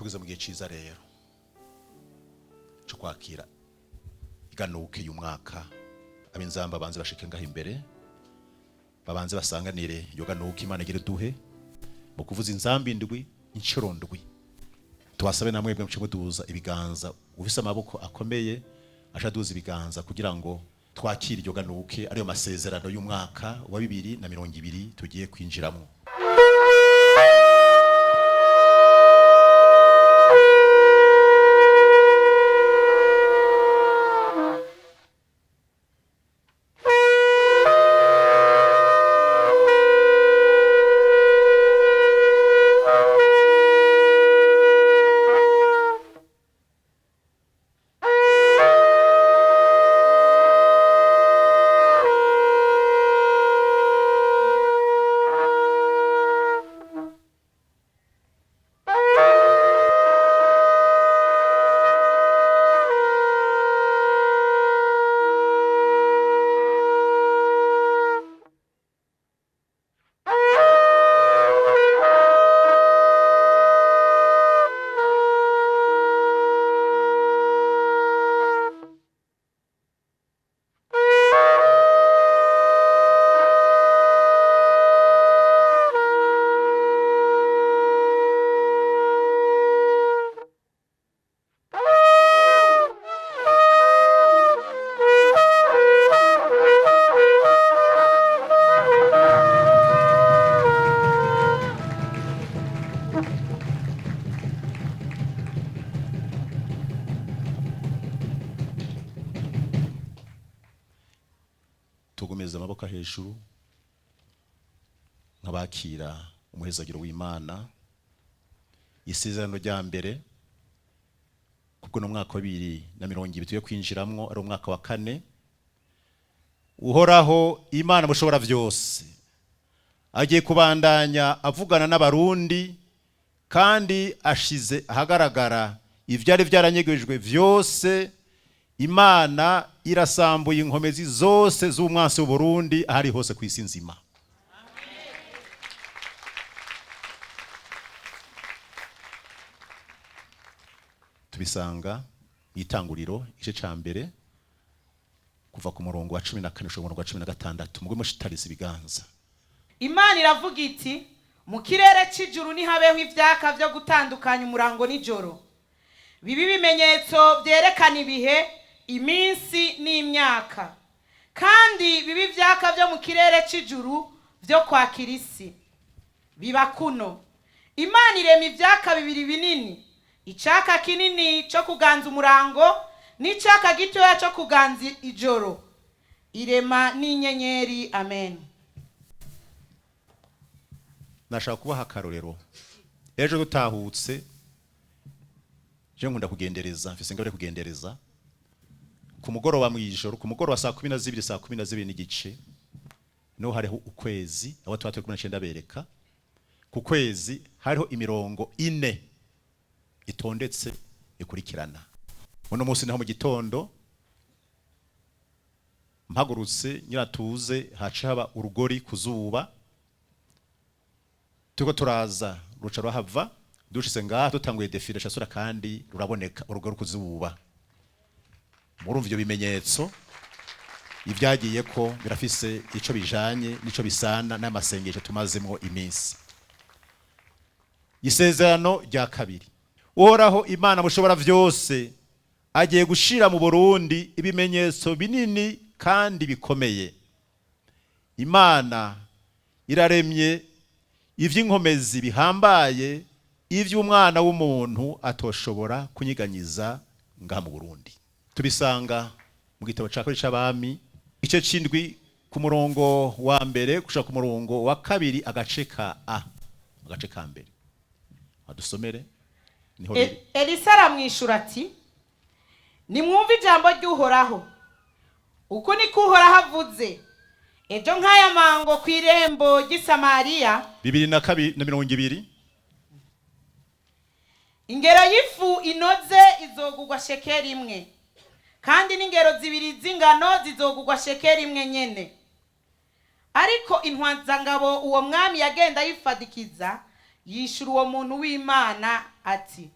Tugeze mu gihe ciza rero cyo kwakira iganuke y'umwaka. Ab'inzamba banze bashike ngaho imbere, babanze basanganire iyo ganuke Imana igira duhe mu kuvuza inzamba indwi inshuro ndwi. Tubasabe namwe muce muduza ibiganza, ufise amaboko akomeye aca aduza ibiganza kugira ngo twakire iryo ganuke, ariyo masezerano y'umwaka wa 2020 tugiye kwinjiramo. Tugumeze amaboko hejuru nk'abakira umuhezagiro w'Imana. Isezerano rya mbere kubwo no mwaka wa 2020 tugiye kwinjiramwo ari umwaka wa kane. Uhoraho Imana mushobora vyose agiye kubandanya avugana n'abarundi, kandi ashize ahagaragara ivyari vyaranyegejwe vyose. Imana irasambuye inkomezi zose z'umwansi w'Uburundi ahari hose ku isi nzima. Tubisanga mu itanguriro igice ca mbere kuva ku murongo wa 14 gushika ku murongo wa 16. Mugwe mushitariza ibiganza. Imana iravuga iti: mu kirere c'ijuru nihabeho ivyaka vyo gutandukanya umurango n'ijoro, bibe ibimenyetso vyerekana ibihe, iminsi n'imyaka, kandi bibe ivyaka vyo mu kirere c'ijuru vyo kwakira isi. Biba kuno. Imana irema ivyaka bibiri binini, icaka kinini co kuganza umurango n'icaka gitoya co kuganza ijoro. Irema n'inyenyeri. Amen. Nashaka kubaha akarorero. Ejo dutahutse, je nkunda kugendereza, mfise ingabire kugendereza ku mugoroba mw'ijoro, ku mugoroba saa 12, saa 12:30, niho hariho ukwezi. Aho tuba turi kumwe naciye ndabereka ku kwezi hariho imirongo ine itondetse ikurikirana. Uno munsi naho mu gitondo mpagurutse nyiratuze haca haba urugori ku zuba, turiko turaza ruca ruhava, dushitse ngaha dutanguye défilé shasura kandi ruraboneka urugori ku zuba. Murumva ivyo bimenyetso ibyagiye ko birafise ico bijanye n'ico bisana n'amasengesho tumazemwo iminsi. Isezerano rya kabiri: Uhoraho Imana mushobora vyose agiye gushira mu Burundi ibimenyetso binini kandi bikomeye. Imana iraremye ivy'inkomezi bihambaye, ivy'umwana w'umuntu atoshobora kunyiganyiza ngaha mu Burundi. Tubisanga mu gitabo ca kabiri c'Abami igice c'indwi ku murongo wa mbere gushika ku murongo wa kabiri, agace ka A, agace ka mbere. Adusomere niho biri. Elisa aramwishura ati: nimwumve ijambo ry'Uhoraho. Uku niko Uhoraho avuze: ejo nk'aya mango ku irembo ry'i Samariya, 2020, ingero y'ifu inoze izogurwa shekeri imwe, kandi n'ingero zibiri z'ingano zizogurwa shekeri imwe nyene. Ariko intwazangabo uwo mwami yagenda yifadikiza yishura uwo muntu w'Imana ati: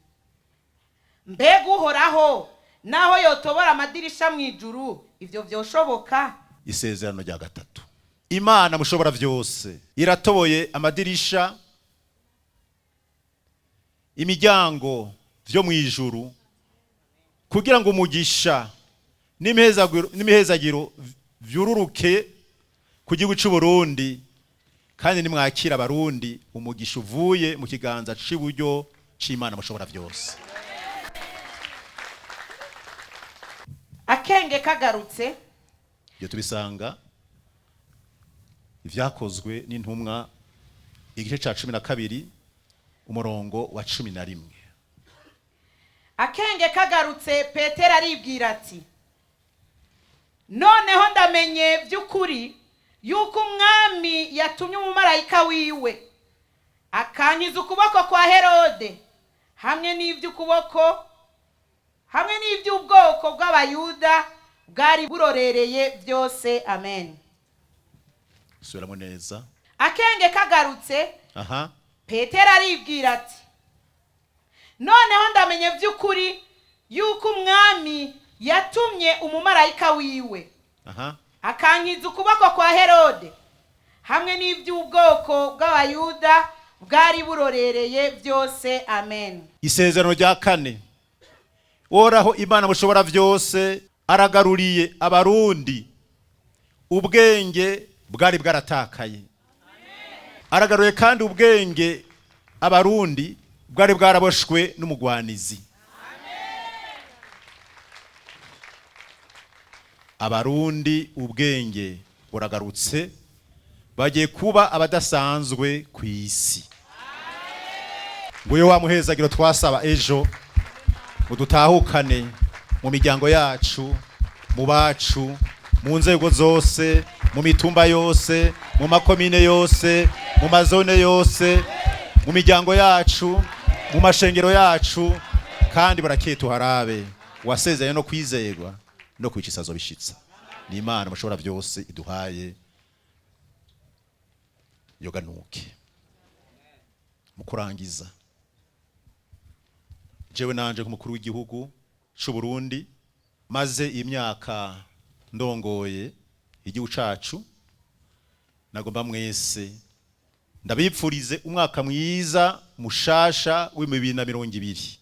Mbega Uhoraho naho yotobora amadirisha mu ijuru, ibyo byoshoboka? Isezerano rya gatatu, Imana mushobora byose iratoboye amadirisha, imiryango byo mu ijuru, kugira ngo umugisha n'imihezagiro vyururuke ku gihugu cy'u Burundi. Kandi nimwakira Abarundi umugisha uvuye mu kiganza c'iburyo c'Imana mushobora byose. Akenge kagarutse. Ibyo tubisanga Ibyakozwe n'Intumwa, igice cya 12, umurongo wa 11. Akenge kagarutse, Petero aribwira ati: "Noneho ndamenye by'ukuri yuko Umwami yatumye umumarayika wiwe akankiza ukuboko kwa Herode hamwe n'iby'ukuboko hamwe n'iby'ubwoko bw'Abayuda bwari burorereye byose." Amen. Subiramo neza. Akenge kagarutse, Petero aribwira ati: "Noneho ndamenye by'ukuri yuko Umwami yatumye umumarayika wiwe akankiza ukuboko kwa Herode hamwe n'iby'ubwoko bw'Abayuda bwari burorereye byose." Amen. Isezerano rya kane, Uhoraho Imana mushobora byose aragaruriye Abarundi ubwenge bwari bwaratakaye. Aragaruye kandi ubwenge Abarundi bwari bwaraboshwe n'umugwanizi. Abarundi ubwenge buragarutse, bagiye kuba abadasanzwe ku isi. Nguyo wa muhezagiro twasaba ejo ngo dutahukane mu miryango yacu, mu bacu, mu nzego zose, mu mitumba yose, mu makomine yose, mu mazone yose, mu miryango yacu, mu mashengero yacu. Kandi barakeye tuharabe wasezeranye no kwizerwa no kwicisa azobishitsa. Ni Imana mushobora byose iduhaye yoganuke. Mu kurangiza, jewe nanje nk'umukuru w'igihugu c'u Burundi, maze imyaka ndongoye igihugu cacu, nagomba mwese ndabipfurize umwaka mwiza mushasha 2020.